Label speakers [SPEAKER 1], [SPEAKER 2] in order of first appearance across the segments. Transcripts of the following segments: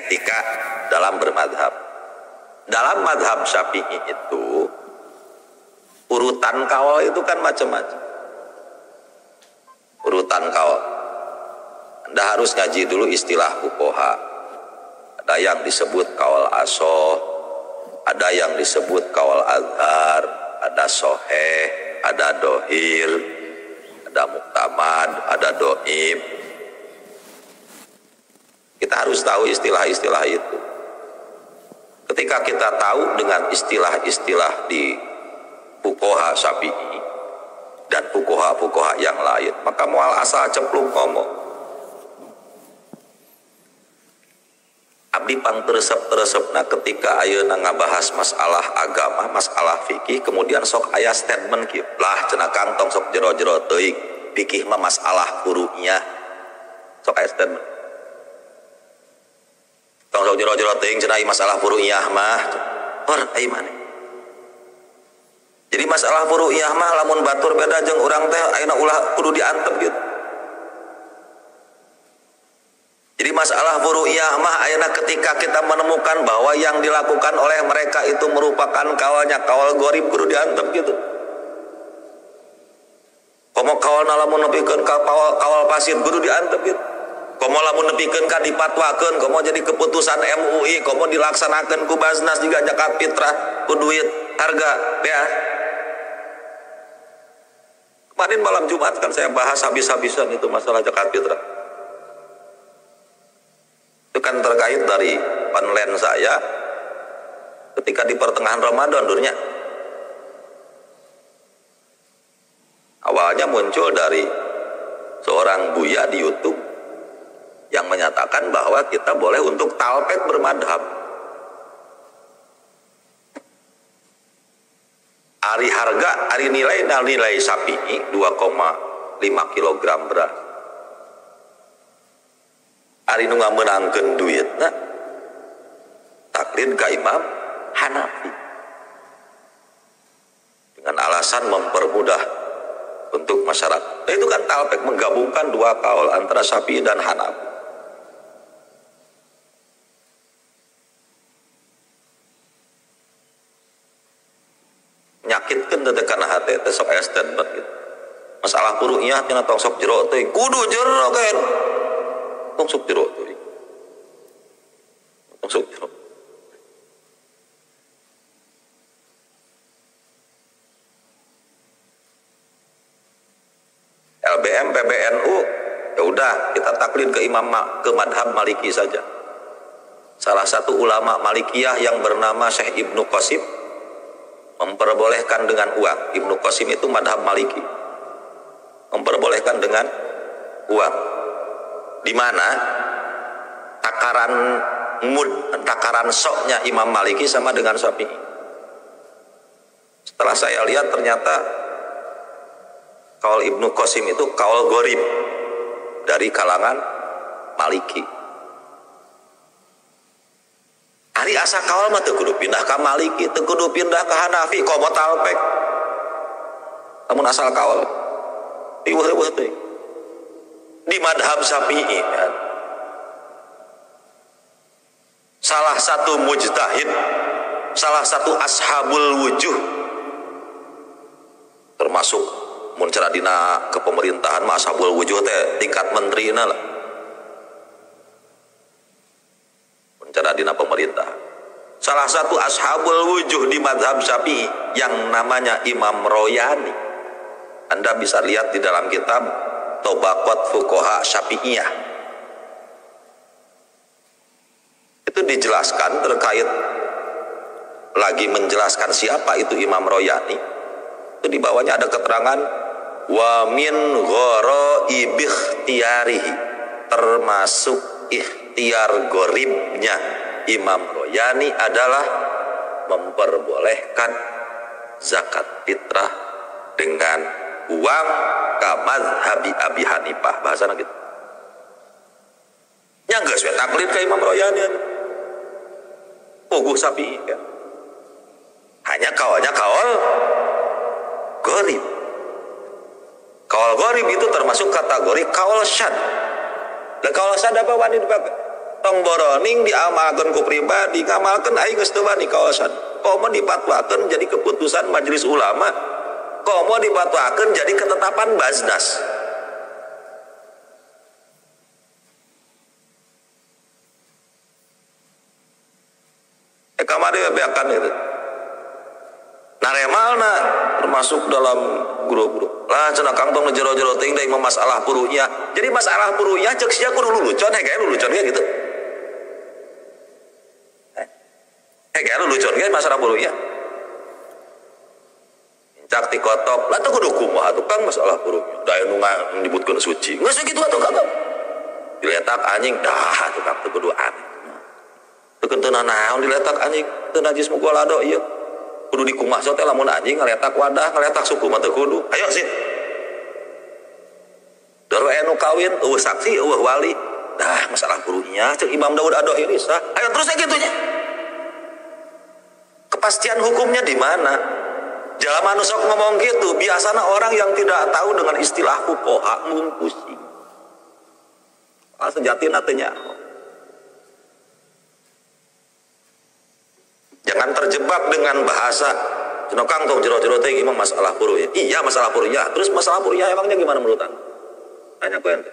[SPEAKER 1] etika dalam bermadhab. Dalam madhab Syafi'i itu urutan kawal itu kan macam-macam. Urutan kawal. Anda harus ngaji dulu istilah fuqaha. Ada yang disebut kawal asoh, ada yang disebut kawal azhar, ada soheh, ada dohir, ada muktamad, ada doib. Kita harus tahu istilah-istilah itu. Ketika kita tahu dengan istilah-istilah di fuqaha Syafi'i dan fuqaha-fuqaha yang lain, maka mual asal cemplung ngomong. Abdi pang teresep-teresepna ketika ayeuna ngabahas masalah agama, masalah fikih, kemudian sok aya statement kieu. Lah cenah Kang tong sok jero-jero teuing, fikih mah masalah furu'iyah. Sok aya statement. Tong sok jero-jero teuing cenah masalah furu'iyah mah. Hor ai maneh. Jadi masalah furu'iyah mah lamun batur beda jeung urang teh ayeuna ulah kudu diantep gitu. Jadi masalah furu'iyah mah ayeuna ketika kita menemukan bahwa yang dilakukan oleh mereka itu merupakan kawalnya kawal gorib kudu diantep gitu. Komo kawal lamun nepikeun ka kawal pasir kudu diantep gitu. Komo lamun nepikeun ka dipatwakeun, komo jadi keputusan MUI, komo dilaksanakeun ku Baznas juga zakat fitrah ku duit harga ya. Kemarin malam Jumat kan saya bahas habis-habisan itu masalah zakat fitrah. Itu kan terkait dari online saya ketika di pertengahan Ramadan dunia. Awalnya muncul dari seorang buya di YouTube yang menyatakan bahwa kita boleh untuk talpek bermadhab. Ari harga, ari nilai, nah nilai sapi 2,5 kg beras. Ari nu ngamenangkeun duitna taklid ka Imam Hanafi dengan alasan mempermudah untuk masyarakat. Nah, itu kan talpek menggabungkan dua kaul antara Syafi'i dan Hanafi. Nyakitkeun teh kana hate teh sok aya statement gitu. Masalah furu'iyah cenah tong sok jero teh kudu jero kan. Tong sok jero teuing. Tong sok jero. LBM PBNU ya udah kita taklid ke imam ke madhab Maliki saja. Salah satu ulama Malikiyah yang bernama Syekh Ibnu Qasim memperbolehkan dengan uang. Ibnu Qasim itu madhab Maliki. Memperbolehkan dengan uang. Di mana takaran mud, takaran soknya Imam Maliki sama dengan Syafi'i. Setelah saya lihat ternyata kaul Ibnu Qasim itu kaul gorib dari kalangan Maliki. Ari asa kaul mah teu kudu pindah ka Maliki, teu kudu pindah ka Hanafi, komo talpek. Namun asal kaul riweuh-riweuh teh. Di madhab Syafi'i kan. Salah satu mujtahid, salah satu ashabul wujuh, termasuk mun cara dina kepemerintahan mah ashabul wujuh teh tingkat menterina lah. Mun cara dina pemerintahan. Salah satu ashabul wujuh di madhab Syafi'i yang namanya Imam Royani. Anda bisa lihat di dalam kitab Tobaqat Fuqaha Syafi'iyah. Itu dijelaskan terkait lagi menjelaskan siapa itu Imam Royani. Itu di bawahnya ada keterangan wa min gharaib ikhtiyarihi, termasuk ikhtiar goribnya Imam Royani adalah memperbolehkan zakat fitrah dengan uang ka mazhabi Abi Hanifah, bahasana gitu. Nya geus we taklid ka Imam Royani. Puguh Syafi'i kan. Hanya kawalnya kawal gorib. Kawal gorib itu termasuk kategori kawal syad. Dan kawal syad apa wani dipakai? Tong boroning diamalkeun ku pribadi, ngamalkeun aing geus teu wani kawasan. Komo dipatwakeun jadi keputusan majelis ulama, komo dipatwakeun jadi ketetapan Baznas. Kamari bebeakan itu. Naremalna termasuk dalam guru-guru. Lah cenah Kang tong jero-jero teuing deui masalah purunya. Jadi masalah purunya ceuk sia kudu lulucon, hege lulucon ge gitu. Hege lulucon ge masalah purunya. Incak ti kotok, lah teu kudu kumaha atuh Kang masalah purunya. Da anu nyebutkeun suci. Geus kitu atuh Kang. Diletak anjing dah atuh Kang teu kudu aneh. Teu teu naon diletak anjing, teu najis mugolado ieu. Kudu dikumaha teh lamun anjing ngaletak wadah, ngaletak suku mah teu kudu. Ayo sih. Daru anu kawin eueuh saksi, eueuh wali. Dah masalah purunya ceuk Imam Daud Ad-Dohiri sah. Ayo terus kitu nya. Kepastian hukumnya di mana? Jalma nu sok ngomong gitu, biasana orang yang tidak tahu dengan istilah fuqaha mung pusing. Ah sejatina teh nya. Jangan terjebak dengan bahasa cenah Kang tong jero-jero teh imam masalah purunya. Iya masalah purunya. Terus masalah purunya emangnya gimana menurut Anda? Tanya ku ente.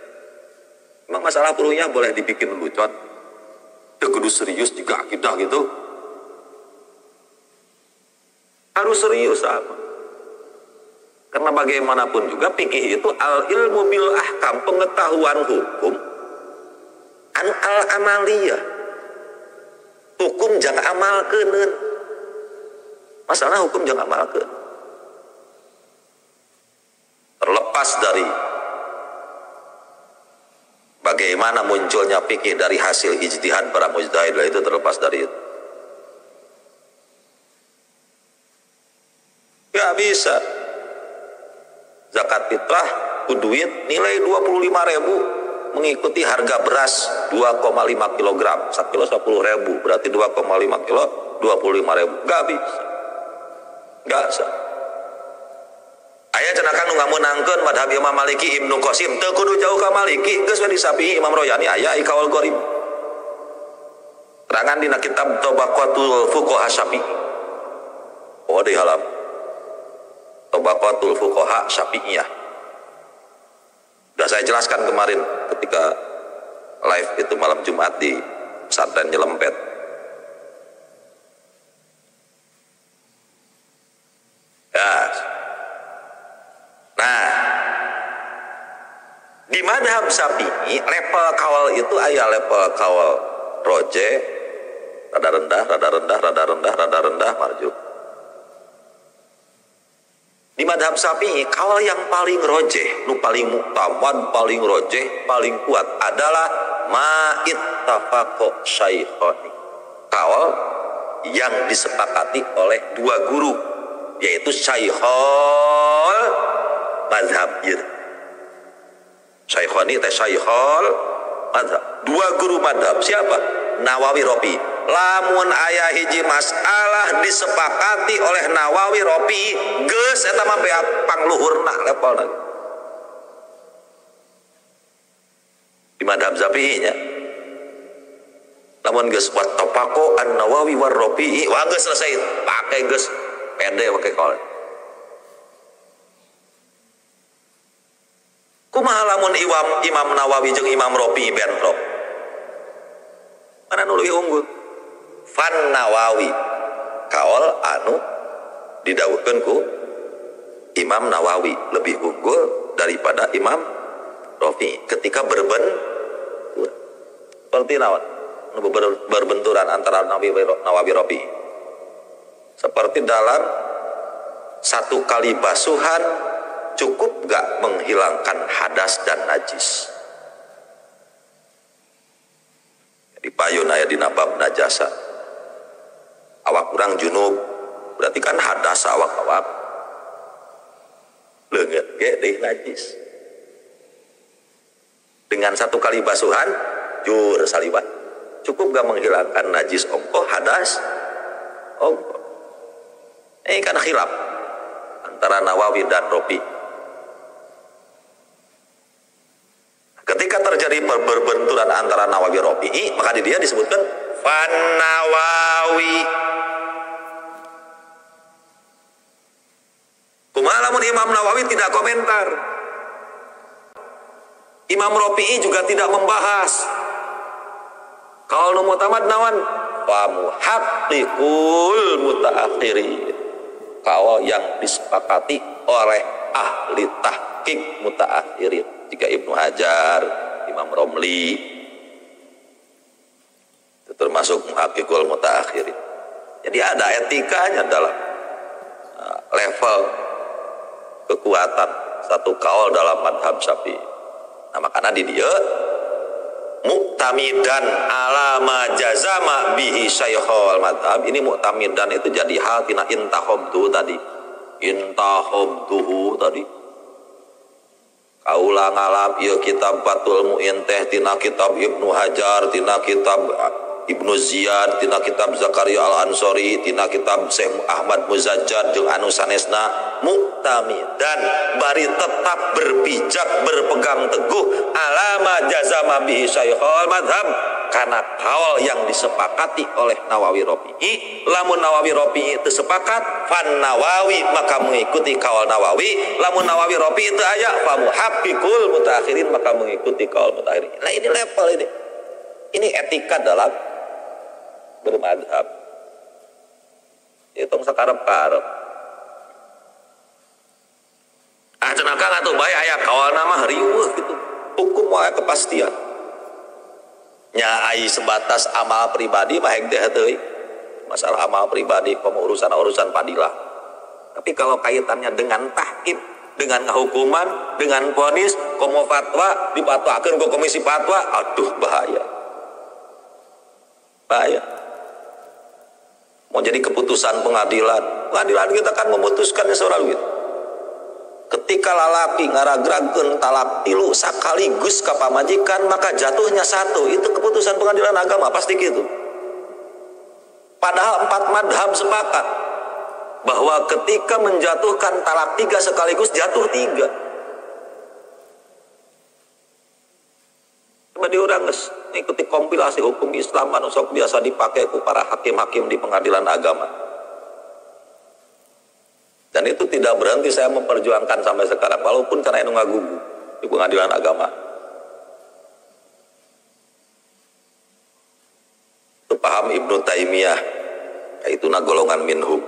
[SPEAKER 1] Emang masalah purunya boleh dibikin lucot? Teu kudu serius juga akidah gitu. Harus serius apa? Karena bagaimanapun juga fikih itu al ilmu bil ahkam, pengetahuan hukum anu al amaliyah. Hukum jangan amalkeun. Masalah hukum jangan amalkeun. Terlepas dari bagaimana munculnya fikih dari hasil ijtihad para mujtahid, itu terlepas dari itu. Gak bisa. Zakat fitrah ku duit nilai 25.000 mengikuti harga beras 2,5 kg, 1 kilo 10.000, berarti 2,5 kilo 25.000. Gak bisa. Gak bisa. Aya cenah kan nu ngameunangkeun madhab Imam Maliki Ibnu Qasim, teu kudu jauh ka Maliki, geus we disapihi Imam Royani aya Ikawal Gharib. Terangan dina kitab Tabaqatul Fuqaha Syafi'i. Oh di halam. Tabaqatul Fuqaha Syafi'iyah. Sudah saya jelaskan kemarin ketika live itu malam Jumat di pesantren Nyelempet. Ya. Nah, di madhab Syafi'i level kawal itu aya level kawal roje, rada rendah, rada rendah, rada rendah, rada rendah, marjuk. Di madhab Syafi'i kawal yang paling rojeh, nu paling muktamad, paling rojeh, paling kuat adalah ma'ittafaqo syaikhoni. Kawal yang disepakati oleh dua guru, yaitu syaikhol madhab. Syaikhoni teh syaikhol madhab. Dua guru madhab siapa? Nawawi Ropi. Lamun aya hiji masalah disepakati oleh Nawawi Ropi, geus eta mah beak pangluhurna levelna. Di madhab Syafi'i nya. Lamun geus wattafaqo an-Nawawi war Ropi, wah geus selesai, pake geus pede pake kaul. Kumaha lamun Imam Nawawi jeung Imam Ropi bentrok? Mana nu leuwih unggul? Fan Nawawi kaol anu didawuhkeun ku Imam Nawawi lebih unggul daripada Imam Rafi ketika berbenturan. Seperti naon? Berbenturan antara Nawawi Rafi. Seperti dalam satu kali basuhan cukup gak menghilangkan hadas dan najis. Di payun aya dina bab najasa. Awak kurang junub, berarti kan hadas awak-awak. Leungeut ge deui najis. Dengan satu kali basuhan, jur salibat. Cukup gak menghilangkan najis ongko, hadas ongko. Ini kan khilaf antara Nawawi dan Ropi. Ketika Ketika terjadi perbenturan antara Nawawi Rafi'i, maka di dia disebutkan Fannawawi. Kumaha lamun Imam Nawawi tidak komentar, Imam Rafi'i juga tidak membahas. Kalau nu mutamad nawan fa muhaqqiqul mutaakhirin, kaul yang disepakati oleh ahli tahqiq mutaakhirin, jika Ibnu Hajar, Imam Romli itu termasuk muhaqqiqul mutaakhirin. Jadi ada etikanya dalam level kekuatan satu kaul dalam madhab Syafi'i. Nah, makanya di dia muktamidan ala ma jazama bihi syaikhul madhab. Ini muktamidan itu jadi hal tina intahobdu tadi. Intahobduhu tadi. Kaula ngalap ieu kitab Fathul Mu'in teh tina kitab Ibnu Hajar, tina kitab Ibnu Ziyad, tina kitab Zakaria Al-Ansori, tina kitab Syekh Ahmad Muzajjad jeung anu sanesna muktamidan bari tetap berpijak berpegang teguh alama jazama bihi syaikhul madhab, karena kaul yang disepakati oleh Nawawi Rafi'i. Lamun Nawawi Rafi'i itu sepakat fan Nawawi maka mengikuti kaul Nawawi, lamun Nawawi Rafi'i itu aya fa muhaqqiqul mutaakhirin maka mengikuti kaul mutaakhirin. Nah, ini level ini. Ini etika dalam bermadhab. Hitung sakarep-karep. Ah cenah kang atuh bae aya kaulna mah riweuh gitu. Hukum wae kepastian. Nya ai sebatas amal pribadi mah hek teh teuing. Masalah amal pribadi komo urusan-urusan padilah. Tapi kalau kaitannya dengan tahkim, dengan hukuman, dengan vonis, komo fatwa, dipatwakeun ku komisi fatwa, aduh bahaya. Bahaya. Mau jadi keputusan pengadilan. Pengadilan kita kan memutuskannya seorang gitu. Ketika lalaki ngaragragkeun talak tilu sekaligus ka pamajikan, maka jatuhnya satu. Itu keputusan pengadilan agama pasti gitu. Padahal 4 madhab sepakat bahwa ketika menjatuhkan talak 3 sekaligus jatuh 3. Coba diurang geus mengikuti kompilasi hukum Islam anu sok biasa dipakai ku para hakim-hakim di pengadilan agama. Dan itu tidak berhenti saya memperjuangkan sampai sekarang, walaupun karena itu ngagugu di pengadilan agama. Itu paham Ibnu Taimiyah, itu golongan minhum.